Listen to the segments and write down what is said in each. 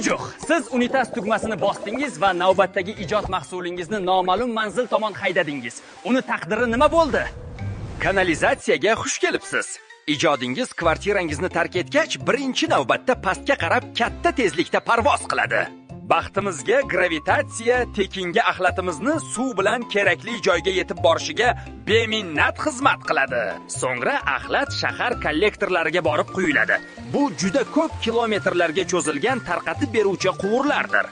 Juh, siz unitaz tugmasini bosdingiz va navbatdagi ijod mahsulingizni noma'lum manzil tomon haydadingiz. Uni taqdiri nima bo'ldi? Kanalizatsiyaga xush kelibsiz. Ijodingiz kvartirangizni tark etgach, birinchi navbatda pastga qarab katta tezlikda parvoz qiladi. Baxtimizga gravitatsiya tekinga axlatimizni suv bilan kerakli joyga yetib borishiga beminnat xizmat qiladi. So'ngra axlat shahar kollektorlariga borib quyiladi. Bu juda ko'p kilometrlarga cho'zilgan tarqatib beruvchi quvurlardir.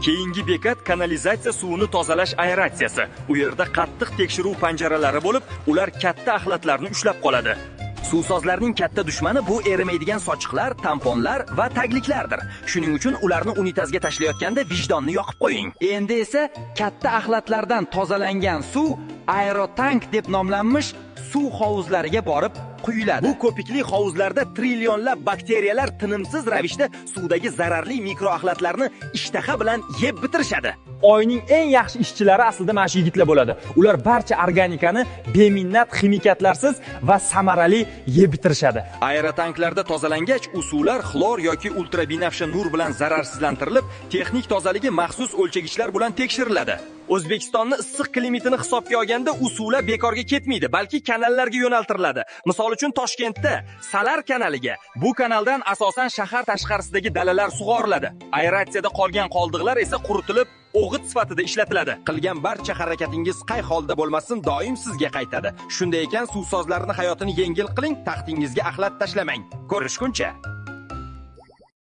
Keyingi bekat kanalizatsiya suvini tozalash aeratsiyasi. U yerda qattiq tekshiruv panjaralari bo'lib, ular katta axlatlarni ushlab qoladi. Suvsozlarning katta dushmani bu erimaydigan sochiqlar, tamponlar va tagliklardir. Shuning uchun ularni unitazga tashlayotganda vijdonni yoqib qo'ying. Endi esa katta axlatlardan tozalangan suv aerotank deb nomlanmish suv hovuzlariga borib quyiladi. Bu ko'pikli hovuzlarda trillionlab bakteriyalar tinimsiz ravishda suvdagi zararli mikroaxlatlarni ishtaha bilan yeb bitirishadi. Oyning eng yaxshi ishchilari aslida mana shu yigitlar bo'ladi. Ular barcha organikani beminnat ximikatlarsiz va samarali yeb bitirishadi. Aerotanklarda tozalangach, u suvlar xlor yoki ultrabinafsha nur bilan zararsizlantirilib, texnik tozaligi maxsus o'lchagichlar bilan tekshiriladi. O'zbekistonni issiq klimatini hisobga olganda u suvlar bekorga ketmaydi, balki kanallarga yo'naltiriladi. Misol uchun Toshkentda Salar kanaliga. Bu kanaldan asosan shahar tashqarisidagi dalalar sug'oriladi. Aeratsiyada qolgan qoldiqlar esa quritilib, o'g'it sifatida ishlatiladi. Qilgan barcha harakatingiz qay holda bo'lmasin doim sizga qaytadi. Shunday ekan, suvsozlarning hayotini yengil qiling, taxtingizga axlat tashlamang. Ko'rishguncha.